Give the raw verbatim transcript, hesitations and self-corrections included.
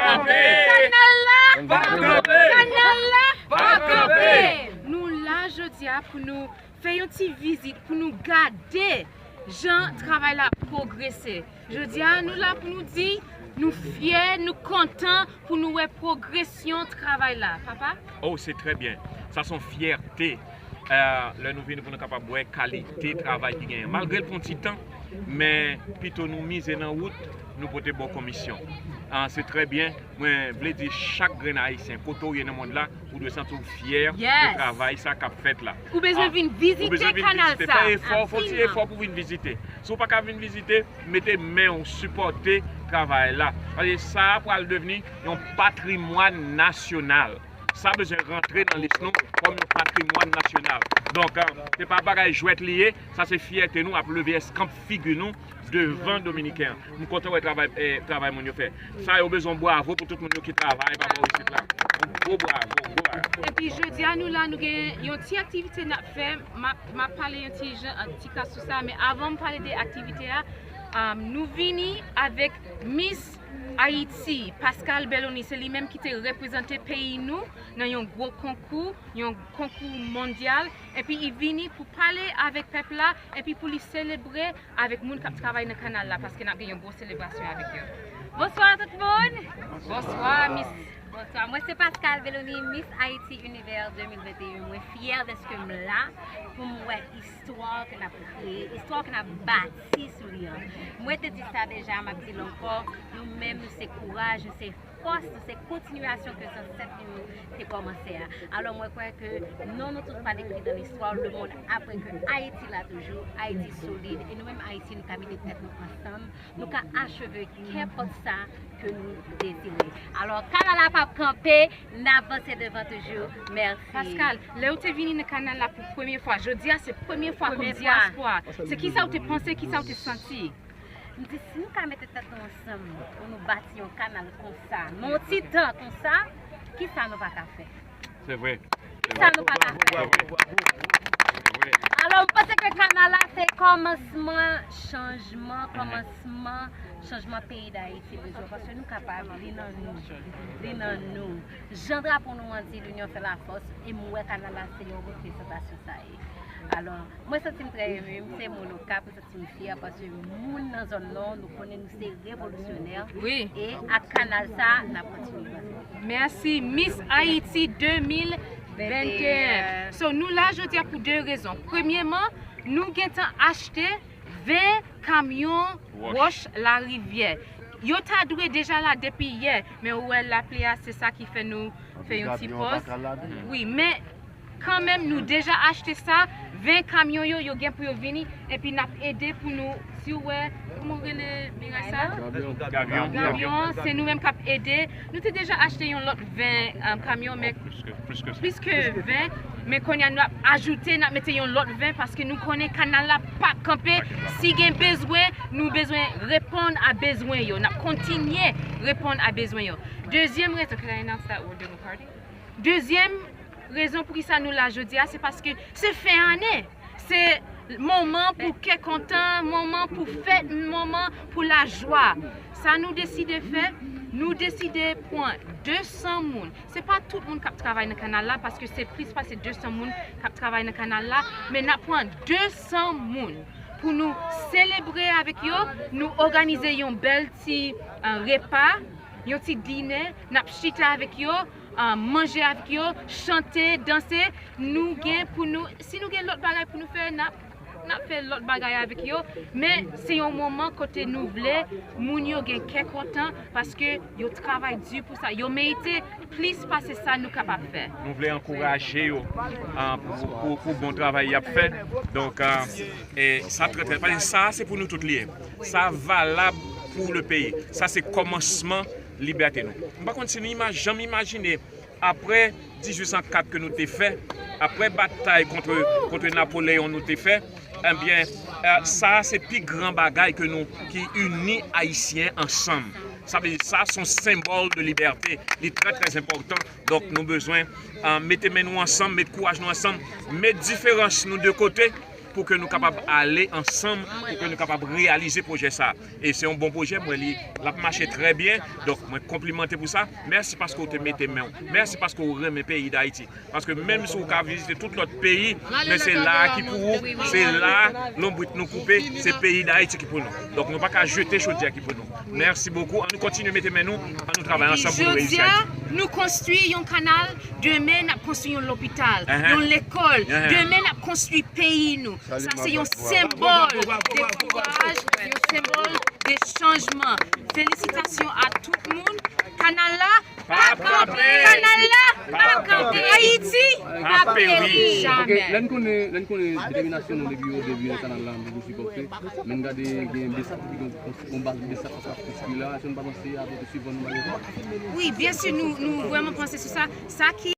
Kanal la pa kanpe! Kanal la pa kanpe! Nou la jodi a pou nou fè yon ti vizit, pou nou gade jan travay la ap pwogrese. Jodi a, nou la pou nou di, nou fyè, nou kontan pou nou wè pwogresyon travay la, papa. Oh, c'est très bien. Sa se yon fyète, euh, lè nou vini pou nou kapab wè kalite travay ki genyen. Malgre l pran ti tan, men pito nou mize nan wout, nou pote bon komisyon. Ah, c'est très bien. Mwen vle di chak grenn Ayisyen, kote w ye nan mond la, ou dwe santi w fyè de travay sa k ap fèt la. Ou bezwen vin vizite kanal sa. Fè efò, fè ti efò pou vin vizite. Si w pa ka vin vizite, mete men w, sipòte travay la. Paske sa a pral devni yon patrimwàn nasyonal. Sa bezwen rantre nan lis nou kòm yon patrimwàn nasyonal. Donk, eh, se pa bagay jwèt li ye, sa se fyète nou, ap leve eskanp figi nou devan Dominiken an. M kontan wè travay, eh, travay moun yo fè. Sa yo bezwen bwavo pou tout moun yo ki travay pa bò isit la. Yon gwo bwavo, gwo bwavo. Epi jodi a nou la, nou gen yon ti aktivite n ap fè. M ap, m ap pale yon ti jan, an ti ka sou sa, men avan m pale de aktivite a, um, nou vini avèk Miss Haïti, Pascal Belloni, se li menm ki te reprezante peyi nou nan yon gwo konkou, yon konkou mondyal, epi li vini pou pale avèk pèp la, epi pou li selebre avèk moun k ap travay nan kanal la, paske n ap gen yon gwo selebrasyon avèk yo. Bonswa tout moun! Bonswa, Miss. Bonswa, mwen se Pascal Belloni, Miss Haïti Univers de mil venteyen. Mwen fyè dèske m la pou m wè istwa ke n ap kreye, istwa ke n ap bati sou li an. Mwen te di sa deja, m ap di l ankò, nou menm, nou se kouraj, nou se fòs, se kontinyasyon ke zansèt nou yo te kòmanse a. Alò, mwen kwè ke non nou tout pral ekri nan listwa lemonn apre ke Ayiti la toujou, Ayiti solid, e nou menm Ayisyen, nou ka mete tèt nou ansanm, nou ka acheve kenpòt sa ke nou dezire. Alò, kanal la p ap kanpe, n ap vanse devan toujou. Mèsi. Pascal, lè w te vini nan kanal la pou premye fwa, jodi a se premye fwa kòm dyaspora. Se kisa w te panse, kisa w te santi? M di, si nou ka mete tèt nou ansanm pou nou bati yon kanal konsa, nan yon ti tan konsa, kisa nou pa ka fè? Se vre. Kisa nou pa ka fè? Se vre. Alò, m panse ke kanal la se kòmansman chanjman, kòmansman chanjman peyi Dayiti bezwen, paske nou kapab, li nan nou, li nan nou. Jan drapo nou an di, l'union fait la force, e m wè kanal la se yon reprezantasyon sa ye. Alò, mwen santi m trè emu, m se moun Okap, m santi m fyè paske moun nan zòn nan, nou konnen nou se revolisyonè. Wi. E ak kanal sa, n ap kontinye vanse. Mèsi, Miss Haïti de mil venteyen. So, nou la jodi a pou de rezon. Premyèman, nou gentan achte ven kamyon wòch larivyè. Yo ta dwe deja la depi yè, men ou wè lapli a, se sa ki fè nou fè yon ti pòz. Wi, men kanmenm, nou deja achte sa, ven kamyon yo, yo gen pou yo vini, epi n ap ede pou nou, si w wè, kòman w rele bagay sa? Gavyon. Gavyon an, se nou menm k ap ede. Nou te deja achte yon lòt ven, eh, kamyon, men plis ke ven, men kounye a nou ap ajoute, n ap mete yon lòt ven, paske nou konnen kanal la p ap kanpe. Si gen bezwen, nou bezwen reponn a bezwen yo. N ap kontinye reponn a bezwen yo. Dezyèm rezon, can I announce that we're doing a party? Dezyèm rezon poukisa nou la jodi a, se paske se fen ane. Se moman pou kè kontan, moman pou fèt, moman pou lajwa. Sa nou deside fè, nou deside pran de san moun. Se pa tout moun k ap travay nan kanal la, paske se plis pase de san moun k ap travay nan kanal la, men n ap pran de san moun pou nou selebre avèk yo, nou òganize yon bèl ti, eh, repa, yon ti dinè, n ap chita avèk yo, eh, manje avèk yo, chante, danse. Nou gen pou nou, si nou gen lòt bagay pou nou fè, n ap, n ap fè lòt bagay avèk yo. Men se yon moman kote nou vle moun yo gen kè kontan paske yo travay di pou sa. Yo merite plis pase sa nou kapab fè. Nou vle ankouraje yo, ah, pou, pou, pou bon travay y ap fè. Donk, ah, e sa trè, trè, paske sa se pou nou tout li ye. Sa valab pou le peyi. Sa se kòmansman libète nou. M pa konn si nou ima-, janm imajine, apre dizuit san kat ke nou te fè, apre batay kont, kont Napoleyon nou te fè, ebyen, eh, sa a se pi gran bagay ke nou, ki ini Ayisyen ansanm. Sa vle di, sa se yon senbòl de libète. Li trè, trè enpòtan. Donk, nou bezwen, eh, mete men nou ansanm, met kouraj nou ansanm, met diferans nou de kote, pou ke nou kapab ale ansanm, pou ke nou kapab reyalize pwojè sa. E se yon bon pwojè, mwen li l ap mache trè byen. Donk, mwen konplimante pou sa. Mèsi paske w te mete men w. Mèsi paske w renmen peyi Dayiti. Paske menm si w ka vizite tout lòt peyi, men se la a ki pou ou, se la a lonbrit nou koupe, se peyi Dayiti ki pou nou. Donk, nou pa ka jete chodyè ki pou nou. Mèsi bokou. An nou kontinye mete men nou, an nou travay ansanm pou nou reyisi Ayiti. Jodi a, nou konstwi yon kanal, demen n ap konstwi yon lopital, yon lekòl, demen n ap konstwi peyi nou. Sa se yon senbòl de kouraj, yon senbòl de chanjman. Felisitasyon a tout moun. Kanal la p ap kanpe. Kanal la p ap kanpe. Ayiti p ap peri jamè. Lè n konnen, lè n konnen detèminasyon nou depi o debi nan kanal la, nou toujou sipòte. Men n gade gen Besap ki gen yon konba Besap k ap konstwi la. Èske nou pa panse a pòte sipò nou bay yo? Wi, byen si, nou, nou vrèman panse sou sa. Sa ki